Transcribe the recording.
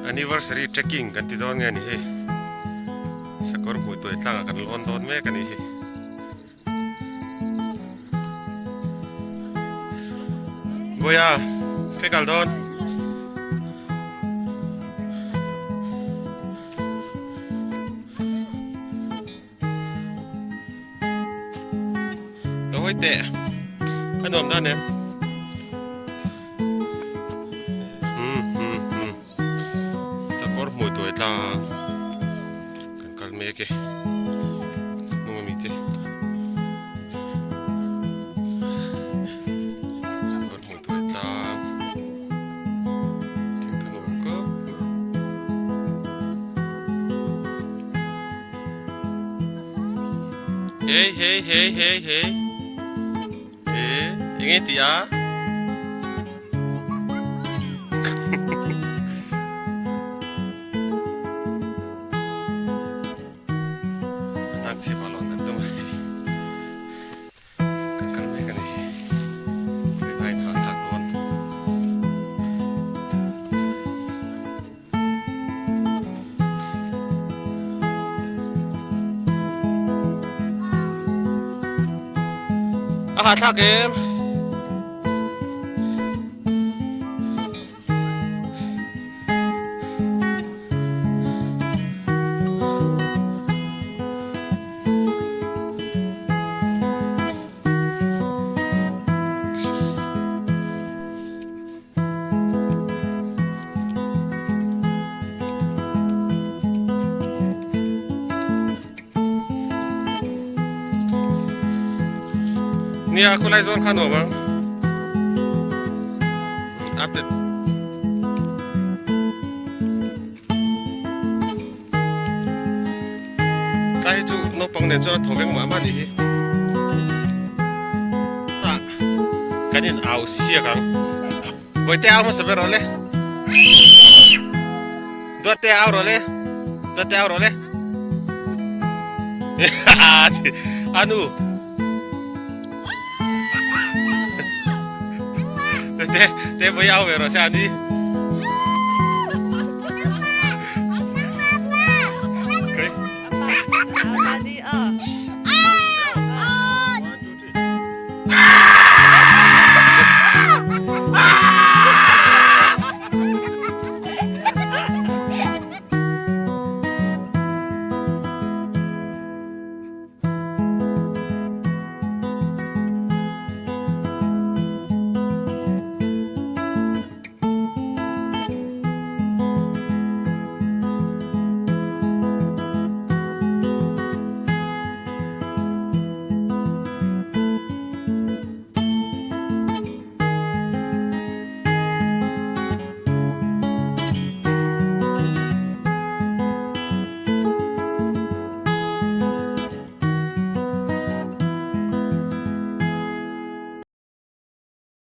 Anniversary trekking kan ti dawn nge ni hi. Sakawr hmui tuai tlangah kan lawn dawn mek a nih hi. Bawiha, kei kal dawn. Lo hawi teh a nuam dan em hmm hmm hmm sakawr hmui tuai tlang kan kal mek e hnung ami te sakawr hmui tuai tlang thingthu nuam khawp mai. Hey hey hey hey hey Eh enge tih a Anak chhipa lawn kan tum a ni. Kan kal mek a ni. Tunah in hahthlak dawn. A hahthlak em? Nia khulai zawn kha nuam ang update tlai hi chu naupang nen chuan a tho veng mah mah anih hi ah kan in au siak ang bawihte au hmasa ber rawh le duatte au rawh le duatte au rawh le anu te te vawi au ve rawh se ani.